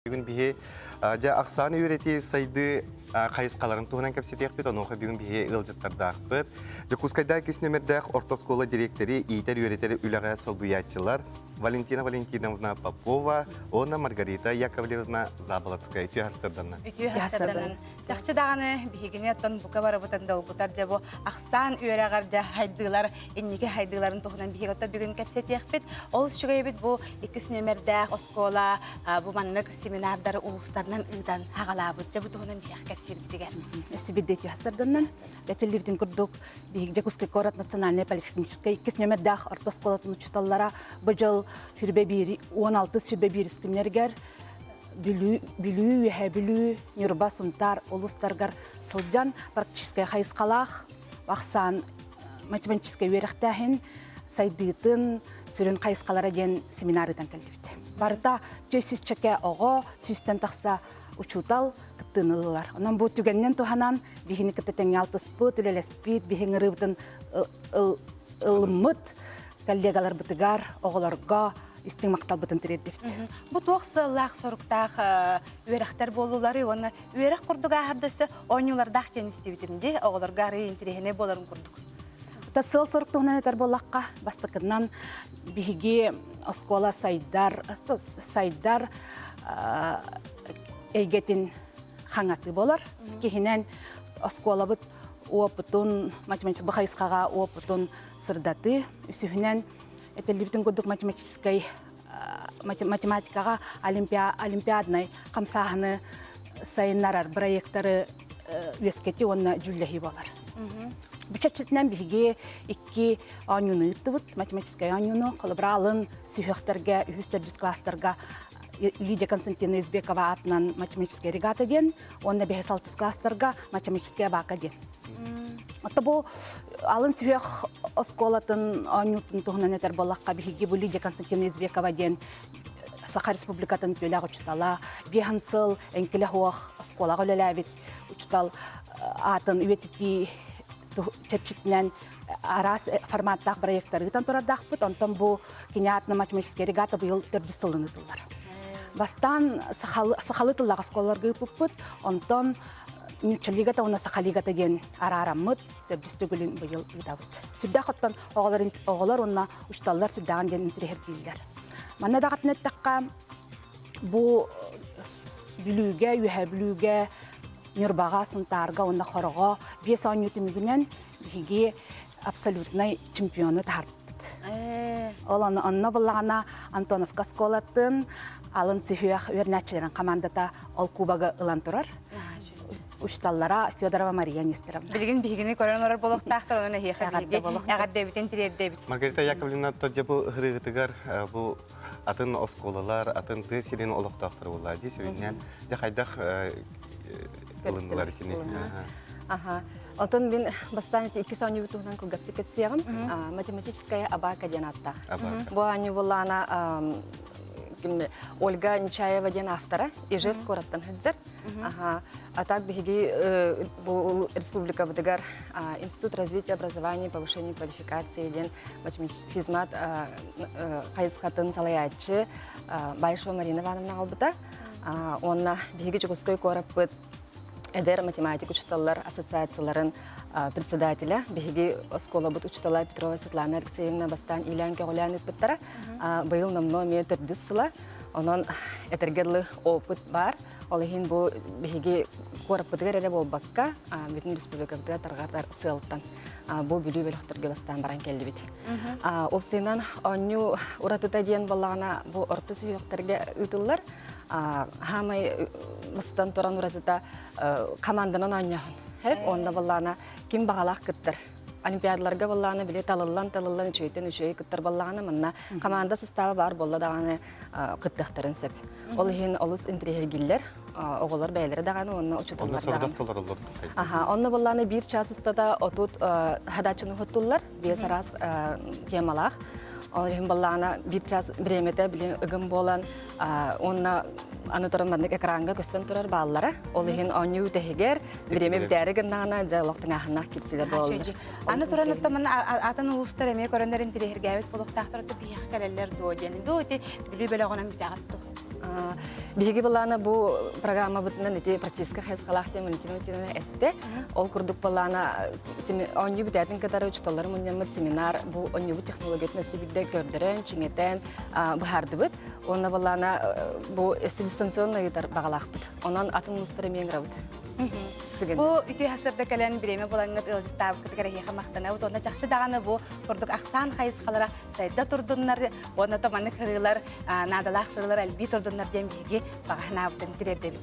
Бүгүн биһи дьэ ахсаан үөрэтии сайдыы хайысхаларын туһунан кэпсэтиэхпит. Онуоха бүгүн биһи ыалдьыттардаахпыт. Дьокуускайдаах иккис нүөмэрдээх орто оскуола дириэктэри иитэр-үөрэтэр үлэҕэ солбуйааччылар Валентина Валентиновна Попова уонна Маргарита Яковлевна Заболоцкая үтүө харсырданна. Үтүө харсырданан. Чахчы даҕаны биһигини оттон бука барыбытын долгутар дьэ бу ахсаан үөрэҕэр дьэ хайдыылар инники хайдыыларын туһунан биһиги оттон бүгүн кэпсэтиэхпит. Олус үчүгэйбит бу иккис нүөмэрдээх оскуола бу маннык семинардары улуустарынан ыытан аҕалаабыт. Дьэ бу туһунан биһиэхэ кэпсиирбитигэр. Сибирде үтүө Этиллибитин курдук, биһиги Дьокуускай куорат национальнай политехническай иккис нүөмэрдээх орто оскуолатын учууталлара бу дьыл сүрбэ биир 16 сүрбэ биирис күннэригэр Бүлүү, Бүлүү, Үөһээ Бүлүү, Ньурба, Сунтаар улуустарыгар сылдьан практическай хайысхалаах ахсаан математическай үөрэхтээһин сайдыытын сүрүн хайысхалара диэн семинар ыытан кэллибит. Барыта 400 оҕо, сүүстэн тахса учуутал кыттыыны ыллылар. Онон бу түгэнинэн туһанан биһини кытта тэҥҥэ алтыспыт, үлэлэспит, биһиҥ ырыыбытын ылыммыт коллегаларбытыгар, оҕолорго истиҥ махталбытын тириэрдибит. Бу туох сыаллаах-соруктаах үөрэхтэр буоллуларый уонна үөрэх курдук ааһар да өссө оонньуулардаах диэн истибитим дии, оҕолорго арыый интэриэһинэй буоларын курдук. Та сыал-сорук туһунан этэр буоллахха, бастакынан биһиги оскуола сайдар, сайдар эйгэтин хаҥатыы болар. Киһинэн оскуолабыт опытун, математическай хайысхаҕа опытун сырдатыы. Үсүһүнэн этиллибитин курдук математическай математикаҕа олимпиаднай хамсааһыны сайыннарар проекттары үөскэтии уонна дьүүллэһии буолар. Бу чэрчитинэн биһиги икки оонньууну ыыттыбыт, математическай оонньууну, холобура, сүһүөхтэргэ, үһүс-төрдүс класстарга Лидия Константиновна Избекова аатынан математическая регата диэн, уонна бэһис-алтыс класстарга математическая бака диэн. Отто бу алын сүһүөх оскуолатын оонньуутун туһунан этэр буоллахха, биһиги бу Лидия Константиновна Избекова диэн Саха Республикатын үтүөлээх учуутала, биэһэн сыл эҥкилэ суох оскуолаҕа үлэлээбит учуутал аатын үйэтитии чэрчитинэн араас форматтаах проекттары ыытан турардаахпыт. Онтон бу кини аатынан математическая регата быйыл төрдүс сылын ыытыллар. Бастаан сахалыы тыллаах оскуолаларга ыыппыппыт, онтон нуучча лигата уонна саха лигата диэн араараммыт төрдүс төгүлүн быйыл ыытабыт. Сүрдээх оттон оҕолор, оҕолор уонна учууталлар сүрдээҕин диэн интэриэһиргииллэр. Манна даҕатын эттэххэ, бу Бүлүүгэ, Үөһээ Бүлүүгэ, Ньурбаҕа, Сунтаарга уонна Хороҕо биэс оонньуу түмүгүнэн биһиги абсолютнай чемпиону таһаарбыппыт. Ол онно буллаҕына Антоновка оскуолатын алын сүһүөх үөрэнээччилэрин командата ол кубогы ылан турар. Учууталлара Федорова Мария Нестеровна. Билигин биһигини көрөн олорор буолуохтаахтар, онон эһиэхэ биһиги эҕэрдэбитин тириэрдэбит. Маргарита Яковлевна, дьэ бу ыһырыгытыгар бу атын оскуолалар, атын тыа сирин олохтоохторо буолла дии сүрүннээн дьэ хайдах ылыннылар итини? Аха. Отон мин бастаан ити иккис оонньуубут туһунан кылгастык кэпсиэҕим. Математическая абака диэн ааттаах. Бу оонньуу буоллаҕына Ольга Нечаева диэн автора Ижевск куораттан сылдьар. Аха. А так биһиги бу республикабытыгар Институт развития образования и повышения квалификации диэн математический физмат хайысхатын салайааччы Баишева Марина Ивановна аҕалбыта. Уонна биһиги Дьокуускай куораппыт эдэр математик учууталлар ассоциацияларын председателя, биһиги оскуолабыт учуутала Петрова Светлана Алексеевна бастаан иилээн-көҕүлээн ыыппыттара. Быйыл номнуо эмиэ төрдүс сыла. Онон этэргэ дылы опыт баар. Ол иһин бу биһиги куораппытыгар эрэ буолбакка, бүтүн республикабытыгар тарҕатар сыалтан бу Бүлүү бөлөхтөргө бастаан баран кэллибит. Уопсайынан оонньуу уратыта диэн буоллаҕына бу орто сүһүөхтэргэ ыытыллар. Хаамай бастан туран уратыта команданан оонньооһун. Хэп уонна буоллаҕына ким баҕалаах кыттар. Олимпиадаларга буоллаҕына били талыллан-талыллан үчүгэйтэн үчүгэй кыттар буоллаҕына манна команда састааба баар буолла даҕаны кыттыахтарын сөп. Ол иһин олус интэриэһиргииллэр оҕолор бэйэлэрэ даҕаны уонна учууталлар даҕаны. толороллор. Аха, онно буоллаҕына биир чаас устата отут задачаны уһуттуллар, биэс араас темалаах. Ол иһин буоллаҕына биир чаас бириэмэтэ били ыгым буолан уонна аны туран маннык экраҥҥа көстөн турар бааллара. Ол иһин оонньуу үтэһигэр бириэмэ бүтээри гыннаҕына дьэ олох тыҥааһыннаах киирсилэр буолаллар. Аны туран оттон атын улуустар эмиэ көрөннөр интэриэһиргээбит буолуохтаахтар, биһиэхэ кэлэллэр дуо диэн. Дуу ити Бүлүү бөлөҕүнэн бүтэҕит дуо? Биһиги былаана бу программабытынан ити практическай хайысхалаах диэн Валентина Валентиновна этте. Ол курдук былаана оонньуу бүтээтин кытары учууталлары мунньаммыт семинар бу оонньуубут технологиятын өссө биирдэ көрдөрөн, чиҥэтэн быһаардыбыт. Уонна былаана бу өссө дистанционно ыытар баҕалаахпыт. Онон атын улуустары эмиэ ыҥырабыт. Бу үтүө сарсыарда кэлэн бириэмэ булаҥҥыт ыалдьыттаабыккытыгар эһиэхэ махтанабыт. Уонна чахчы даҕаны бу курдук ахсаан хайысхалара сайда турдуннар уонна то маннык ырыылар наадалаах сырыылар элбии турдуннар диэн биһиги баҕа санаабытын тириэрдэбит.